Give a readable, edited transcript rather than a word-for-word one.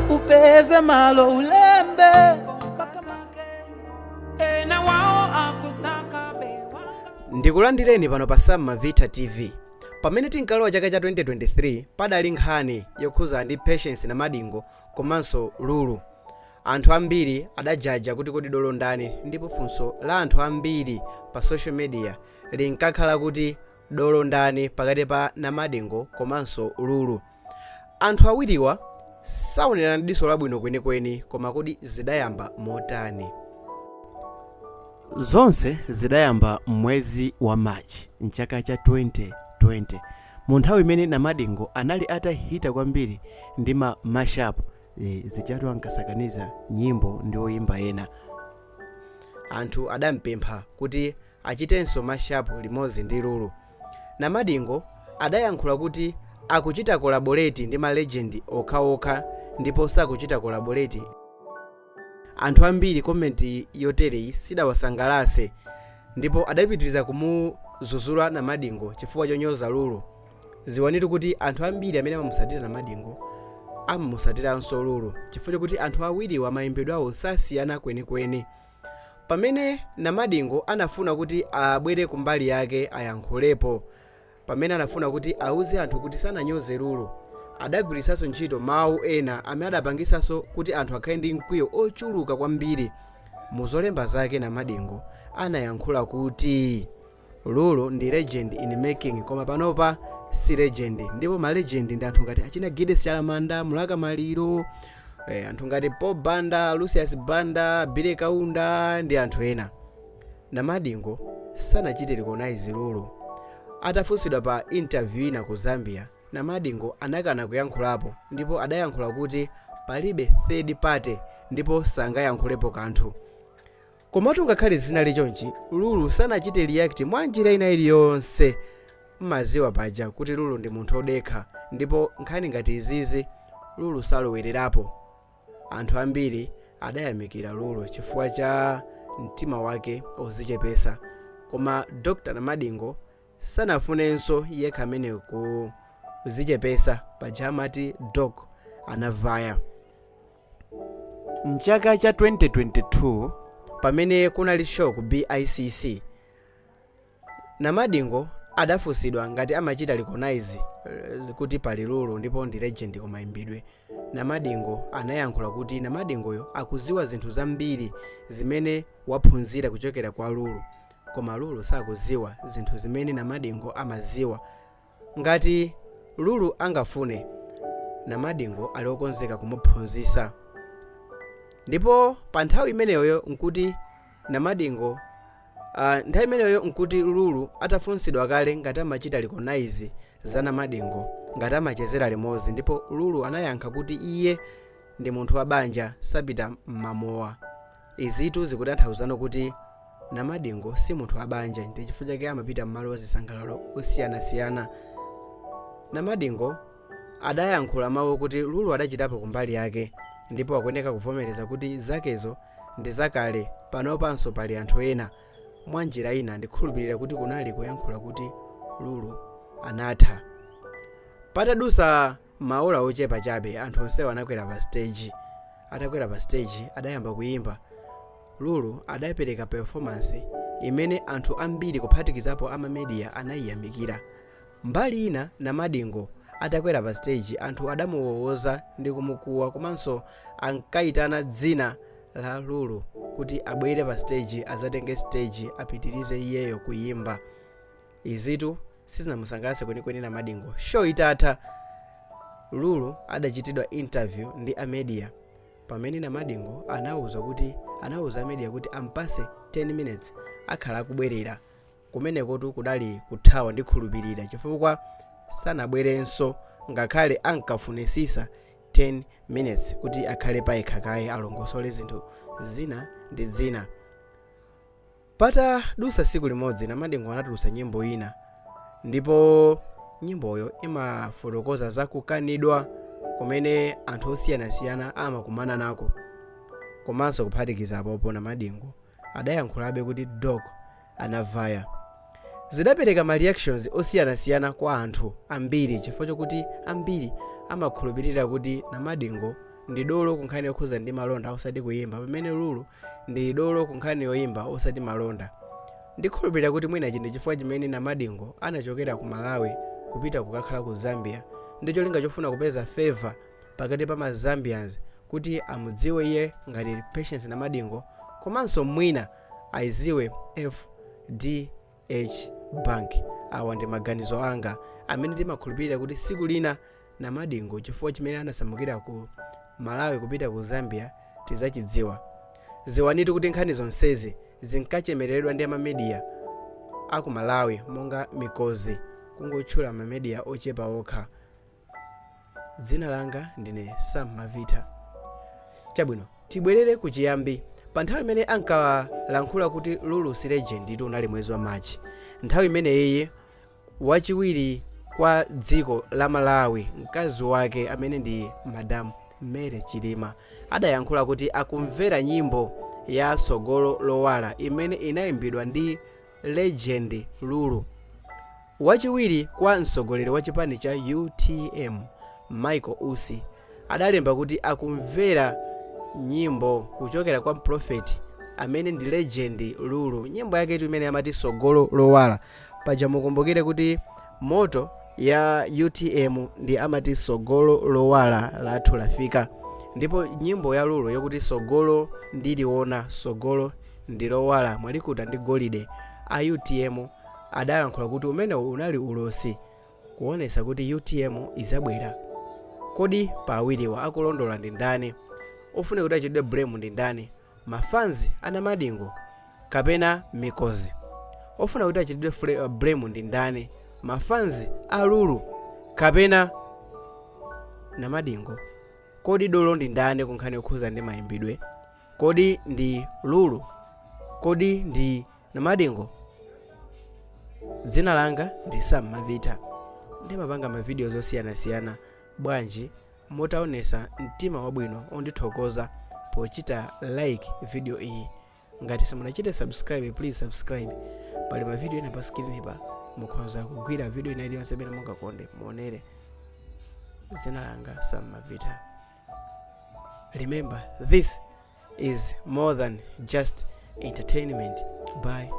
Upeze malo ulembe. Ena wawo akusaka bewa. Ndikulandireni pano pa Sam Mavita TV. Pamene tinkalowa chaka cha 2023, padali nkhani yokhuzana ndi Patience Namadingo komanso Lulu. Anthu ambiri adajaja kuti kodi dolo ndani, ndipo funso la anthu ambiri pa social media linkakhala kuti dolo ndani pakati pa Namadingo komanso Lulu. Anthu awiriwa saonerana diso labwino kwenikweni, koma kodi zidayamba motani? Zonse zidayamba mwezi wa March mchaka cha 2020, mu nthawi imene Namadingo anali atahita kwambiri ndi ma mashup, zijatu ankasakaniza nyimbo ndi oyimba ena. Anthu adampempha kuti achitenso mashup limodzi ndi Lulu. Namadingo adayankhula kuti akuchita collaborate ndi ma legend okhaokha ndipo sakuchita collaborate. Anthu ambiri comment yotereyi sidawasangalase ndipo adapitiriza kumuzuzula Namadingo chifukwa chonyoza Lulu. Ziwanitu kuti anthu ambiri amene amamusatira Namadingo amamusatiranso Lulu, chifukwa chokuti anthu awiriwa mayimbidwe awo sasiyana kwenikweni. Pamene Namadingo anafuna kuti abwere kumbali yake ayankhulepo, pamene anafuna kuti auze anthu kuti sananyoze Lulu, adagwiritsanso ntchito mawu ena amene adapangisanso kuti anthu akhale ndi mkwiyo ochuluka kwambiri. Mu zolemba zake Namadingo anayankhula kuti Lulu ndi legend in making, koma panopa si legend, ndipo ma legend ndi anthu ngati achina Gides Chalamanda, Mulaka Maliro, anthu ngati Paul Banda, Lucius Banda, Billy Kaunda ndi anthu ena. Namadingo sanachite recognize Lulu. Atafunsidwa pa interview ina ku Zambia, Namadingo anakana kuyankhulapo ndipo adayankhula kuti palibe third party ndipo sangayankhulepo kanthu. Komatu ngakhale zinali chonchi, Lulu sanachite react mwa njira ina iliyonse. Mmaziwa paja kuti Lulu ndi munthu odekha, ndipo nkhani ngati izizi Lulu salowererapo. Anthu ambiri adayamikira Lulu chifukwa cha mtima wake ozichepesa, koma Dr Namadingo sanafunenso yekha amene kuzichepesa. Paja amati dog anavaya. Mchaka cha 2022, pamene kunali show ku BICC, Namadingo adafunsidwa ngati amachita recognize kuti pali Lulu ndipo ndi legend kumayimbidwe. Namadingo anayankhula kuti Namadingoyo akuziwa zinthu zambiri zimene waphunzira kuchokera kwa Lulu, koma Lulu sakuziwa zinthu zimene Namadingo amaziwa. Ngati Lulu angafune, Namadingo ali okonzeka kumuphunzitsa. Ndipo pa nthawi imeneyo nkuti Namadingo nthawi imeneyo nkuti Lulu atafunsidwa kale ngati amachita recognize za Namadingo, ngati amachezera limodzi, ndipo Lulu anayankha kuti iye ndi munthu wa banja, sapita mmamowa. Izitu zikutanthauzano kuti Namadingo si munthu wa banja, ndi chifukwa chake amapita mmalo azisangalalo osiyanasiyana. Namadingo adayankhula mawu kuti Lulu adachitapo kumbali yake ndipo akuyeneka kuvomereza kuti zakezo ndi zakale, panopanso pali anthu ena. Mwa njira ina ndikhulupirira kuti kunali kuyankhula kuti Lulu anatha. Patadusa maola ochepa chabe, anthu onsewo anakwera pa stage. Atakwera pa stage adayamba kuyimba. Lulu adapereka performance imene anthu ambiri kuphatikizapo ama media anayiyamikira. Mbali ina, Namadingo atakwera pa stage anthu adamuwowoza ndi kumukuwa, komanso ankayitana dzina la Lulu kuti abwere pa stage, azatenge stage, apitirize iyeyo kuyimba. Izitu sizinamusangalatse kwenikweni Namadingo. Show itatha, Lulu adachitidwa interview ndi a media, pamene Namadingo anawuza a media kuti ampase 10 minutes, akhala akubwerera. Kumenekotu kudali kuthawa, ndikhulupirira, chifukwa sanabwerenso ngakhale ankafunisisa 10 minutes kuti akhale payekha kaye, alongosole zinthu zina ndi zina. Patadusa tsiku limodzi, Namadingo anatulutsa nyimbo ina, ndipo nyimboyo imafotokoza za kukanidwa kumene anthu osiyanasiyana amakumana nako. Komanso kuphatikiza apopo, Namadingo adayankhulabe kuti dog anavaya. Zidapereka ma reactions osiyanasiyana kwa anthu ambiri chifukwa chokuti ambiri amakhulupirira kuti Namadingo ndi dolo ku nkhani yokhuza ndi malonda osati kuyimba, pamene Lulu ndi dolo ku nkhani yoyimba osati malonda. Ndikhulupirira kuti mwina ichi ndi chifukwa chimene Namadingo anachokera ku Malawi kupita kukakhala ku Zambia ndi cholinga chofuna kupeza favour pakati pa ma Zambians kuti amudziwe iye ngati Patience Namadingo komanso mwina aiziwe FDH Bank. Awa ndi maganizo anga amene timakhulupirira kuti siku lina Namadingo chifukwa chimene anasamukira ku Malawi kupita ku Zambia tizachidziwa. Ziwanitu kuti nkhani zonsezi zinkachemereredwa ndi amamedia aku Malawi monga Mikozi, kungotchula mamedia ochepa okha. Dzina langa ndine Sam Mavita. Chabwino, tibwerere kuchiyambi. Pa nthawi imene ankalankhula kuti Lulu si legend tu unali mwezi wa March. Nthawi imeneyi wachiwiri kwa dziko la Malawi, mkazi wake amene ndi Madam Mary Chilima, adayankhula kuti akumvera nyimbo ya Sogolo Lowala imene inayimbidwa ndi legend Lulu. Wachiwiri kwa mtsogoleri wa chipani cha utm Michael Usi adalemba kuti akumvera nyimbo kuchokera kwa mprofeti amene ndi legend Lulu. Nyimbo yaketu imene amati Sogolo Lowala. Paja mukumbukire kuti motto ya utm ndi amati sogolo lowala lathu lafika, ndipo nyimbo ya Lulu yokuti sogolo ndiliona, sogolo ndilowala mwalikuta ndi golide, a utm adalankhula kuti umenewu unali ulosi kuonesa kuti utm izabwera. Kodi pa awiriwa akulondola ndi ndani? Ofuna kuti achitidwe blame ndi ndani, mafans a Namadingo kapena Mikozi? Ofuna kuti achitidwe blame ndi ndani, mafans a Lulu kapena Namadingo? Kodi dolo ndi ndani ku nkhani yokhuza ndi mayimbidwe? Kodi ndi Lulu? Kodi ndi Namadingo? Dzina langa ndi Sam Mavita, ndimapanga mavidiyo zosiyanasiyana. Bwanji mutaonesa mtima wabwino ondithokoza pochita like video iyi? Ngati simunachite subscribe, please subscribe. Pali mavidiyo ena pa screen pa, mukhoza kugwira video ina iliyonse imene mungakonde muonere. Dzina langa Sam Mavita. Remember, this is more than just entertainment. Bye.